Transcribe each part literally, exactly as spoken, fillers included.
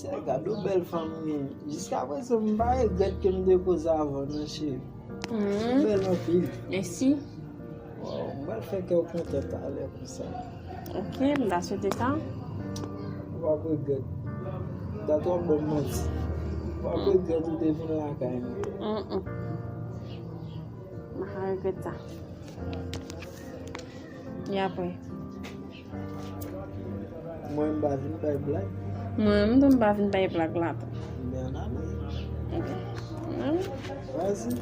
Gade yon bèl fanm m gen. Jiskaprezan, m pa regrèt ke m te koze avè w, non, cheri. Ou bèl anpil. Mèsi. Waw, m pral fè kè w kontan talè konsa. Ok, m ta swete sa. Ou p ap regrèt. Ou ta twò bon manti. Ou p ap regrèt ou te vin lakay mwen. Mm-mm. M pa regrèt sa. E apre? Mwen, m pa vin bay blag. Mwen menm tou, m pa vin bay blag la tou. Men ann ale. Ok. Ann ale. Vas-y.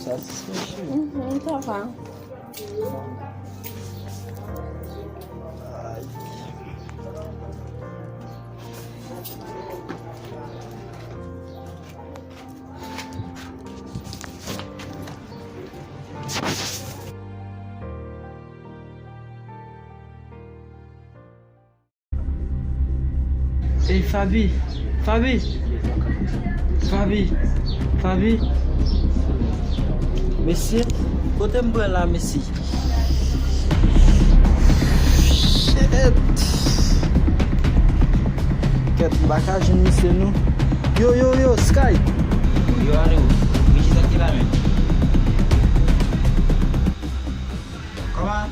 Sa se cheri. Mhm, sa va. Ey, Faby! Faby! Faby! Faby! Mesye, kote m pran la, mesye? Shit! Kèt, m pa ka jwenn misye, non. Yo, yo, yo, Sky! Yo, alo, Michi, sa ki la menm? Kòman?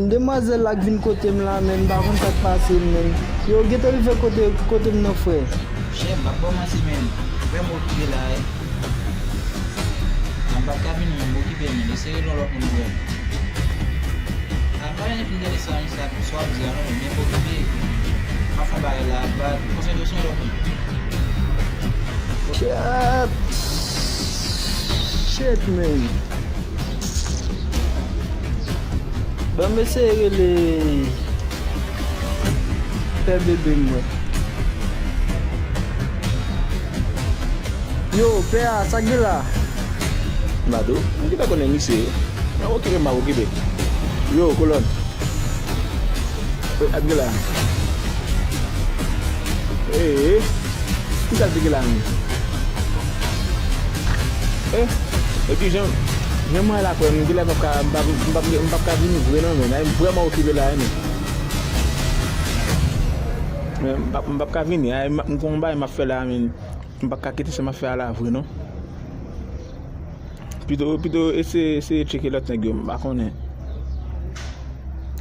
Demwazèl la k vin kote m la, menn, m pa konn sa k pase, menn. Yo, gentan rive kote, kote m nan, frè. Chè, m p ap ba w manti, menn. Frè, m okipe la, wi. M pa ka vini, menn, m okipe, menn. Eseye yon lòt moun, frè. A, pa vin fin tande sa, sa, sa w ap di a, non, menn, m okipe. M ap fè yon bagay la, ba, konsantre w sou yon lòt moun. Shit! Shit, menn. Ban m eseye rele pè bebe m mwen. Yo, pè a, sa k gen la? Mado, m gentan konnen misye. Nan okipe, m ap okipe. Yo, kolòn. Ey, ap gen la. Ee, kisa l te gen la menm? Eh, epi jan, jan mwen la, frè m, m genlè p ap ka, m p ap, m p ap, m p ap ka vini vre non, menn. Ay, m vrèman okipe la, wi, menn. Men, m p ap, m p ap ka vini. Ay, m, m gon bagay m ap fè la, menn. M p ap ka kite sa m ap fè a la vre non. Pito, pito eseye, eseye tcheke lòt nèg yo, m pa konnen.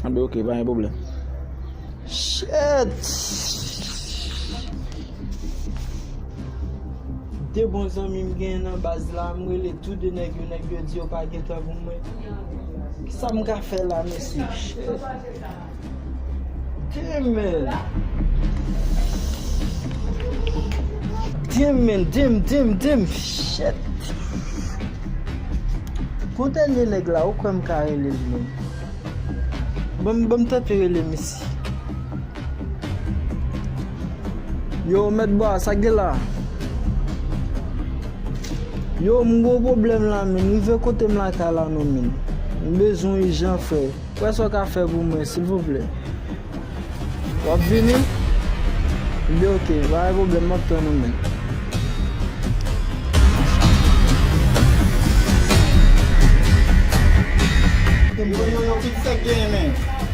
Anben, oke, pa gen pwoblèm. Shit! De bon zanmi m genyen nan baz la, m rele tou de nèg yo, nèg yo di yo pa gen tan pou mwen. Kisa m ka fè la, mesye? Shit! Damn, man. Damn, man. Damn, damn, damn. Shit. Gon dènye nèg la, ou kwè m ka rele l, man? Ban m, ban m tante rele misye. Yo, mèt bwa, sa k gen la? Yo, m gon pwoblèm la, man. M rive kote m lakay la, non, man. M bezwen w ijan, frè. Wè sa w ka fè pou mwen, silvouplè. W ap vini? Ebyen, oke, pa gen pwoblèm, m ap tann ou, man. Yo, yo, yo, kit sa k genyen, man?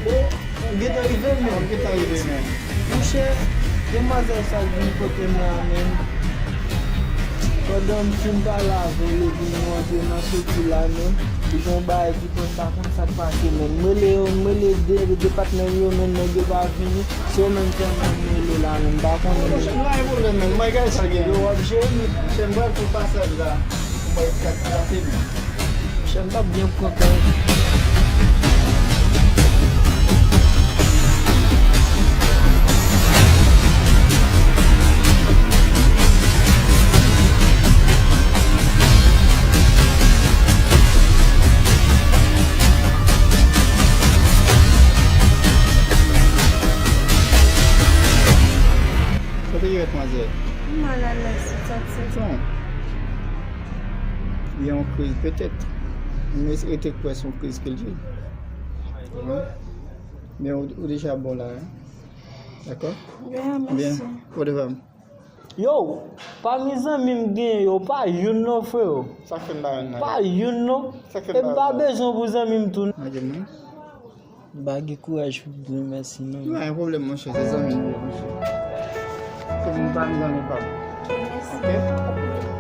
Ou gentan rive, man? Ou gentan rive, man? Monchè, demwazèl sa k vin kote m la, man. Pandan m fin pale avè l, epi nou antre nan soti la, man, li gen yon bagay ki fè m pa konn sa k pase, man. M rele yo, m rele de, de patnè m yo, man, nèg yo pa vini. Se yo menm sèlman m rele la, man, m pa konnen. Monchè, m pa gen pwoblèm, man. Mwen gade sa gen. Yo, w ap jere, man. Monchè, m pral pran pasaj la. Mwen ka trase, man. Monchè, m t ap byen pran kè. Ki rèt manzè? M mal alèz, sa ti. Bon. Li an kriz petèt. M rete kwè se yon kriz ke l ye. Wi. Men ou, ou deja bon la, hein? Dakò? Byen, mèsi. Byen. Pote ba m. Yo, pami zanmi m gen yo, pa youn non, freo. Sa k fè m ba youn nan? Pa youn non. Sa k fè m ba youn nan? E m pa bezwen pou zanmi m tou. Mande mwen. M pa gen kouraj pou di w mèsi non. Pa gen pwoblèm, monchè, se zanmi m yo, monchè. Se moun pa m, zanmi pa m. Mèsi. Ok?